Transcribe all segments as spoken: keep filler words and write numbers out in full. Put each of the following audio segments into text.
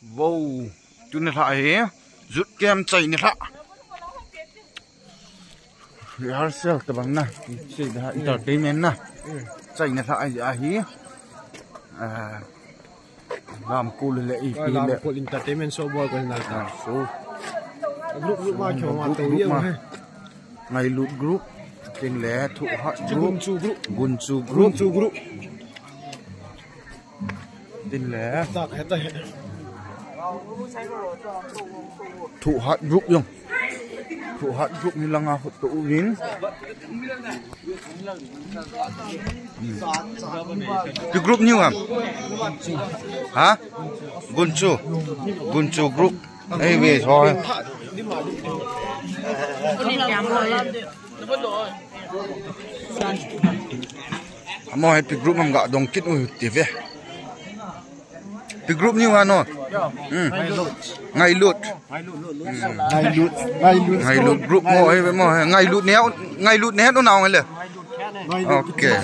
Wow, tuni lha hi, youth camp chaina lha. Rehearsal tabang na, sei da entertainment na. Chaina lha ahi, ahi. Ah, Lamkol le ipi le. Lamkol entertainment show bol ko na ta. So. Group, group ma kyo ma to yeng he. Ngailut group, tin le Thohat group, Gunchu group. Gunchu group. Gunchu group. Tin le. Thohat group jong. Thohat group ni langa hot to uvin. Ipi group ni ham? Ha? Gunchu. Gunchu group. Ei, ve, so. Amo hai ipi group ham ga dong kit u ti ve. Ipi group ni ham no? Hmm. Ngailut. Ngailut. Ngailut. Ngailut group mo hai ve mo hai. Ngailut ne, Ngailut ne no na le. Okay.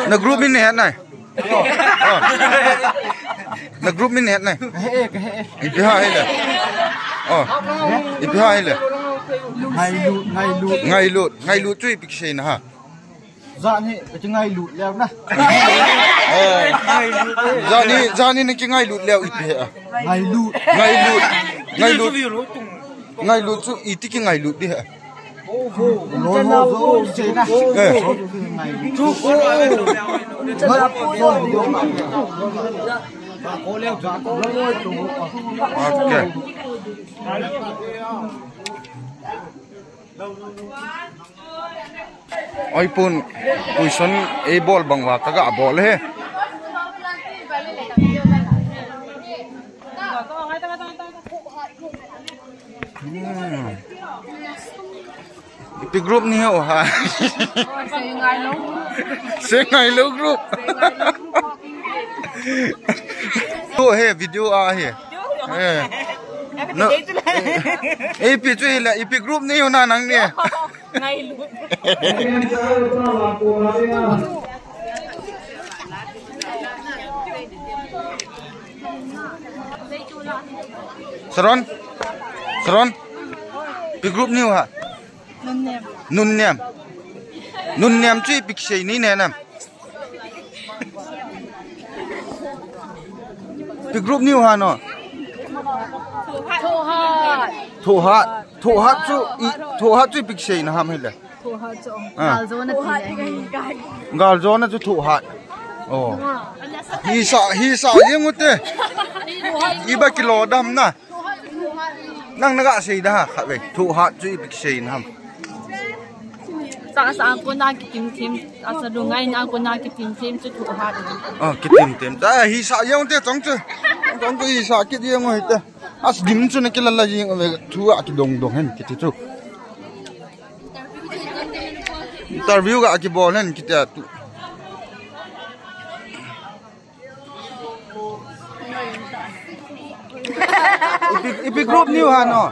Na group min ne nai. Oh. Na group min het nai. Ipi ham hile. Oh. Ipi ham hile. Ngailut, ngailut. Ngailut, ngailut chu ipi kisei na ham. Jani, ka ngailut leu na. Eh. Jani, jani na kingailut leu ipi ham. Ngailut. Ngailut. Ngailut. Ngailut chu iti kingailut di ham. Oi pun, puison ei bol bang uva kaga bol e. Hmm. Ipi group ni ho ham. Sei ngailou group. Sei ngailou group. Sei ngailou group. Tu he video a he. Eh. No. Eh, ipi chu hile, ipi group ni ho nangni. Ngailut. Saron? Saron? Ipi group ni ham? Nunnem. Nunnem. Nunnem chu ipi kisei ni ne nam. Ipi group ni ham no? Thohat. Thohat. Thohat chu i, Thohat chu ipi kisei na ham hile. Thohat chu. Ah. Galjona ti le. Galjona chu Thohat. Oh. Hisa, hisa jeng u te. Iba kilo dam na. Nang naga sei da ham khatvei. Thohat chu ipi kisei na ham. Sa, sa, kona kitim tim. Asa dungai na kona kitim tim chu Thohat. Ah, kitim tim. Ta hisa jeng u te chong chu. Chong chu hisa kit jeng u hite. As dim chu na kilala jeng u ve thu a kidong dong hen kiti chu. Interview ga kibol hen kiti a tu. Ipi, ipi group ni ham no?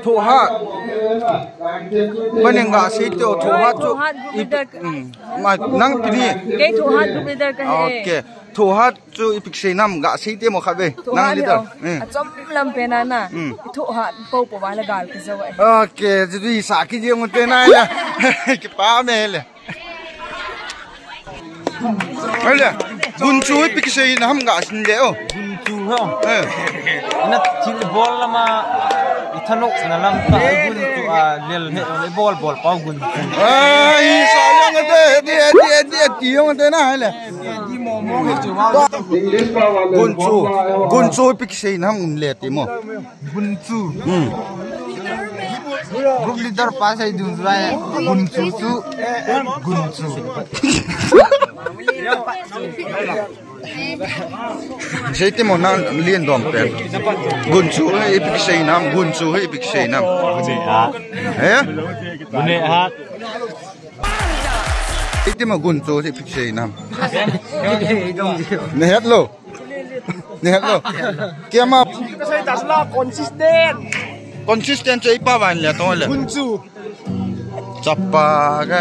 Thohat. Maning ga sei te o Thohat chu. Thohat group leader. Hmm. Ma, nang ipi ni? Kei Thohat group leader kahi. Okay. Thohat chu ipi kisei nam ga sei te mo khatvei. Nang leader. Hmm. Achom lam pen a na. Hmm. Thohat po po va le gal kijou e. Okay, chu hisa kijeng u te na ya. Kipa me le. Hile, Gunchu ipi kisei na ham ga sei le o. Gunchu ho. Eh. Na thil bol lama i thanop na lam ta Gunchu a lel he le bol bol pau Gunchu. Ai, sa jeng te, ti, ti, ti, ti jeng te na hile. Gunchu, Gunchu ipi kisei na ham le ti mo. Gunchu. Hmm. Group leader pa sei dun lai. Gunchu chu. Gunchu. Sei te mo na lien dom pen. Gunchu he ipi kisei nam, Gunchu he ipi kisei nam. Eh? Sei te mo Gunchu he ipi kisei nam. Ne het lou. Ne het lou. Kema. Consistent. Consistent chu ipi ban le to le. Gunchu. Chapa ka.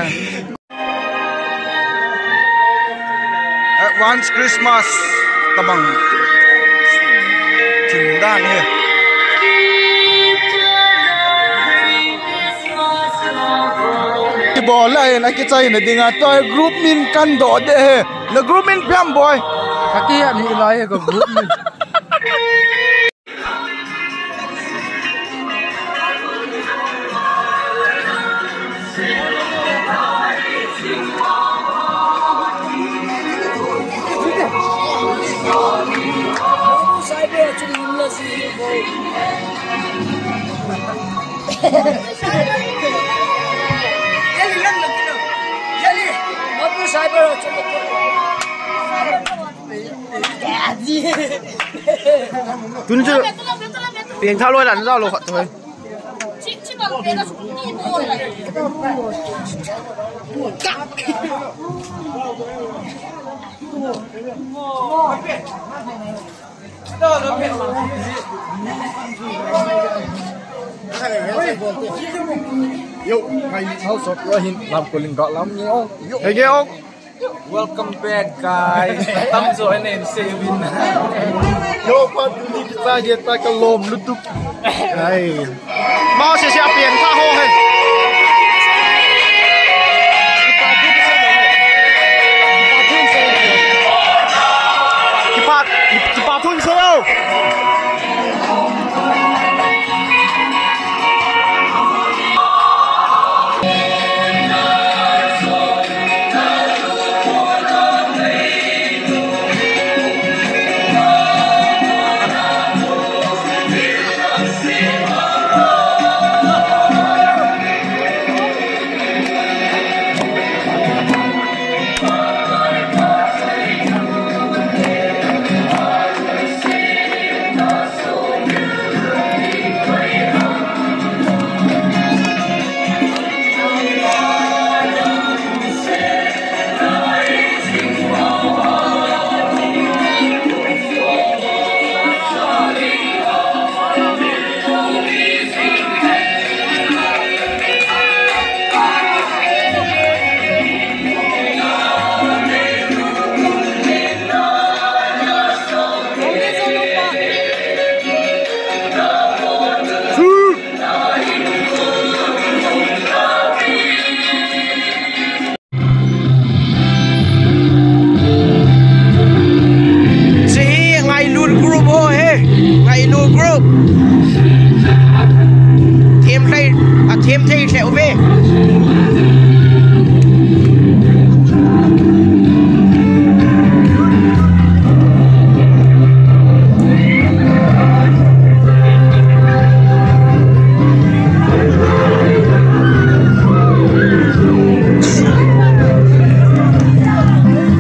Advance Christmas tabang thim dan hi. Kibol lai na kichai na dinga toh group min kan doh de hi. Na group min piam boy. Kati ani lai ka group min. Tun chu peng tha loi lan zau lo khat thôi. Yo, ngai ni hau sop lo hin lam ko ling ga lam ni ong. Yo. Hey, ge ong. Welcome back, guys. Tam jo ene se win. Yo, pa tu ni kita ge ta ka lom lutuk. Ai. Mau se se apiang ta ho he. Kipat, kipat thun se yo. Hiche hi Ngailut group ho hi, Ngailut group. Them thei, athem thei lheh uve.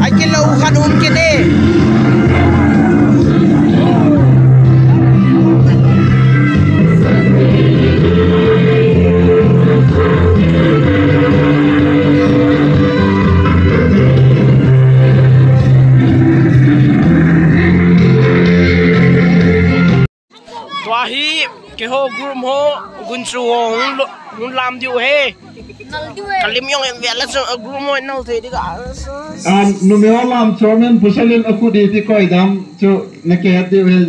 Akilou khat um kit e. Tua hi keiho group ho, gunchu ho hung lo, hung lam diu ahi. Kalim jong em vel a chu group ho nal thei ding a. Ah, numei ho lam chairman Pu Salin a kut iti koi dam chu na kihet diu ahi.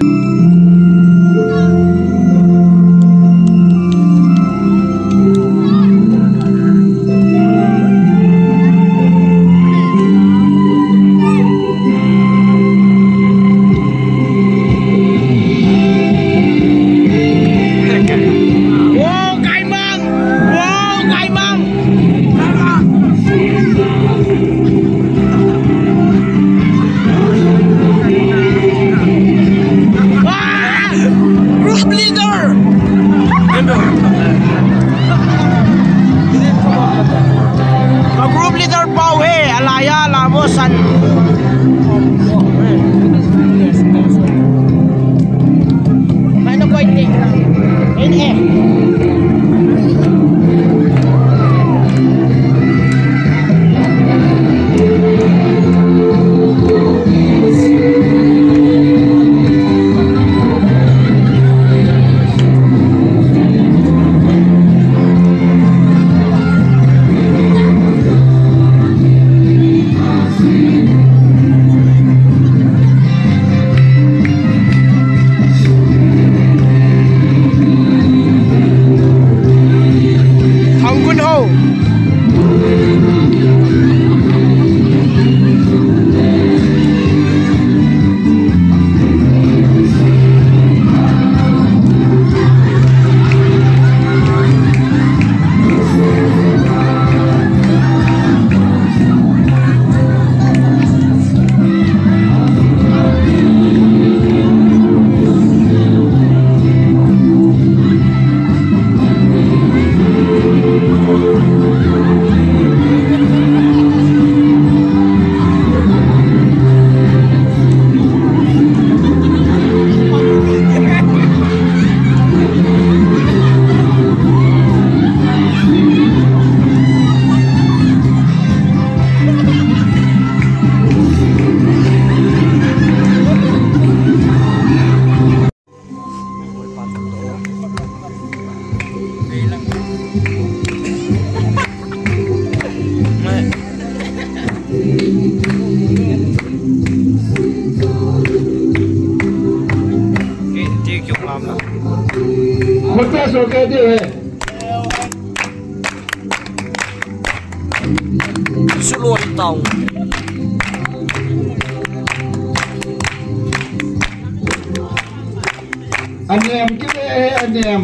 Wow, kaimang! Wow, kaimang! Ah! Group leader! Ka group leader pau he, alai a, la mo san. Mai na koi te. En e. Tong. Anem kile, anem.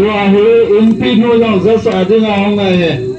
Tua hi inpi nu jong jasa dinga hung ahi.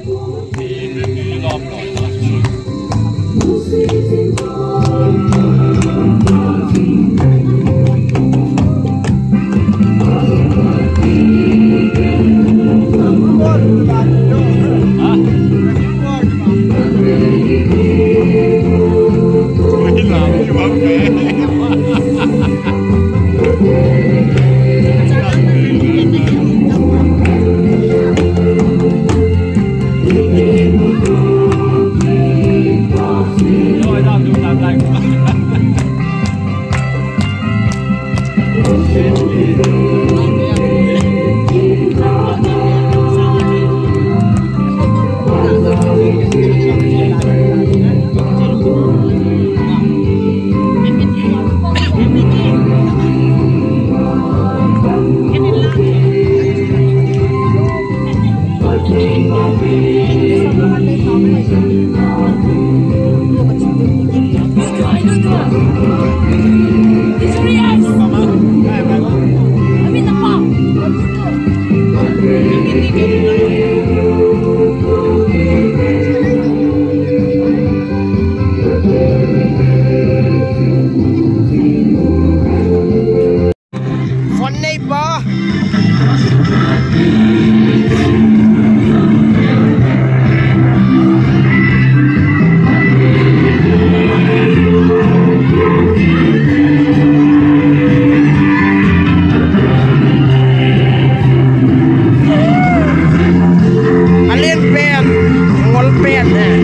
Phone nei pa. Alen pen, ngol pen, eh.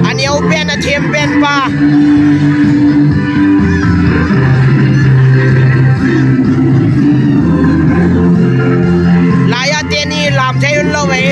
Aneo pen, athem pen pa. Laiya teni lam thei un lou ve.